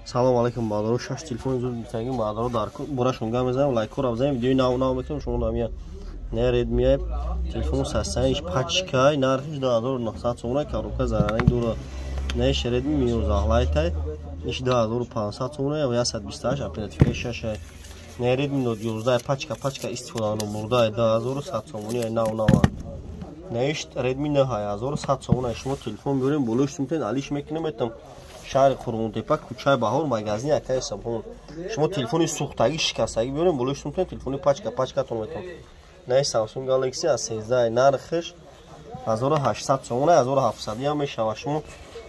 Салом алейкум, бародаро. Шаш телефони зуд битанги, бародаро, дар борашон гап мезанам. Лайкҳоро бизанем, видеои нав нав мекунем. Шумо намия не Redmi телефон састаиш пачкай, нархиш 2900 сомона, коробка заранг дора. Неш Redmi Mi 11 Lite иш 2500 сомона, 128 оперативка 6. Не Redmi Note 11 пачка пачка истифода бурда 2100 сомони, нав нав. Неш Redmi 9 1100 сомона. Шумо телефон биёрем, болош сумтен алиш мекунем этам. Шаҳри Қурғонтепа, кӯчаи Баҳор, магазини акаи Сабҳон. Шумо телефони сӯхтагӣ, шикастагӣ биёрем, болои сумтен телефони пачка пачкатон метон. На Samsung Galaxy A13 нархиш 1800 сомона, 1700 ҳам мешавад. Шумо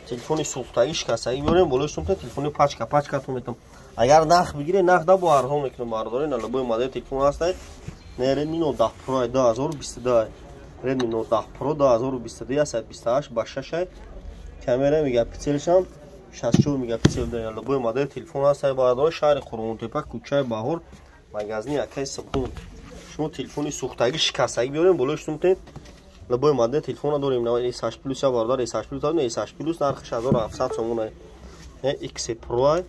телефони сӯхтагӣ, шикастагӣ биёрем, болои сумтен телефони пачка пачкатон метон. Агар нарх бигиред, нарх да бо арзон мекунем, бардоред. На любой модели телефон ҳастад. На Redmi Note 10 Pro 2022, Redmi Note 10 Pro 2022, 128 ба 6, камера мегапикселшам 64 мегапиксел дорад. Любой модели телефон ҳаст, бародаро. Шаҳри Қурғонтепа, кӯчаи Баҳор, магазини акаи Субҳон. Шумо телефони сӯхтагӣ, шикастагӣ биёрем, болои сумтен любой модели телефона дорем. S8 Plus я, бародар, S8 Plus дорем. S8 Plus нархиш 1700 сомона. X Pro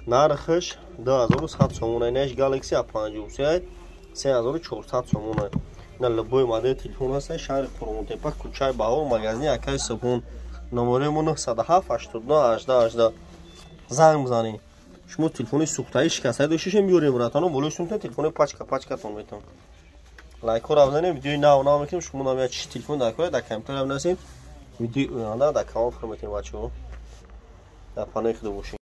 нархиш 2100 сомона. Неш Galaxy A53 3400 сомона. На любой модели телефон ҳаст. Шаҳри Қурғонтепа, кӯчаи Баҳор, магазини акаи Субҳон. Номерои мо 907 89 18 18, занг бизанед. Шумо телефони сӯхтаи, шикастаи дошташем, биёрем, братано, болои сумтен телефони пачка пачкатон метон. Лайкҳоро бизанем, видеои нав нав мекунем. Шумо намея чи телефон дар кор, дар компютер бинависем, видеои оянда дар канал фир метем. Бачаҳо, дар панои худо бошед.